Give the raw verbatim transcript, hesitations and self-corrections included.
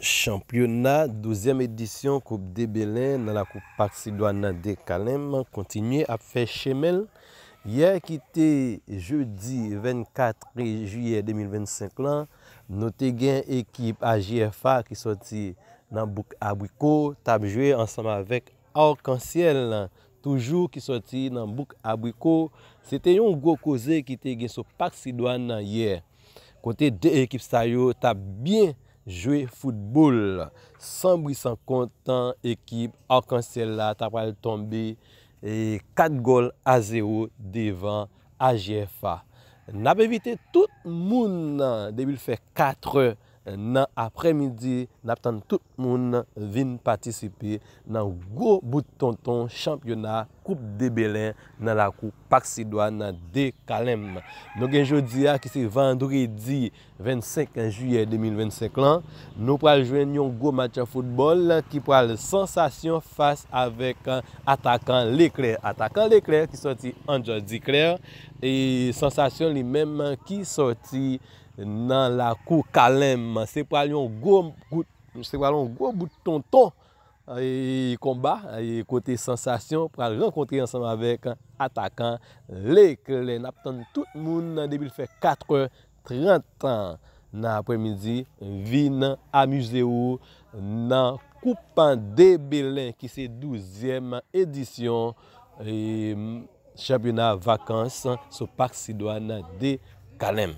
Chanpyona douzyèm edisyon Koup de Belen nan lakou Pak Sidwàn nan de Kalèm kontinye ap fè chemen l. Yè ki te jedi vennkat jiyè de mil vennsenk lan, nou te gen ekip A J F A ki sòti nan bouk Abriko t ap jwe ansanm avèk Arkansyèl, toujou ki sòti nan bouk Abriko. Se te yon gwo koze ki te gen sou Pak Sidwàn nan yè, kote de ekip sa yo t ap byen jwe foutbòl. San bri san kont, ekip Arkansyèl la ta pral tonbe e kat gòl a zewo devan A J F A. N ap envite tout moun, depi l fè katrè nan aprèmidi, n ap tann tout moun vin patisipe nan gwo bout tonton chanpyona Koup de Belen nan lakou Pak Sidwàn nan de Kalèm. Nou gen jodi a ki se vandredi vennsenk jiyè de mil vennsenk lan, nou pral jwenn yon gwo match foutbòl ki pral Sansasyon fas avèk Atakan Leklè. Atakan Leklè ki sòti Andjòl Diklè, e Sansasyon li menm ki sòti nan lakou Kalèm. Se pral yon gwo kout, se pral yon gwo bout tonton e konba, e kote Sansasyon pral rankontre ansanm avèk Atakan Leklè. N ap tann tout moun depi l fè katrè trant nan aprèmidi. Vin amize w nan Koup de Belen ki se douzyèm edisyon e chanpyona vakans sou Pak Sidwàn de Kalèm.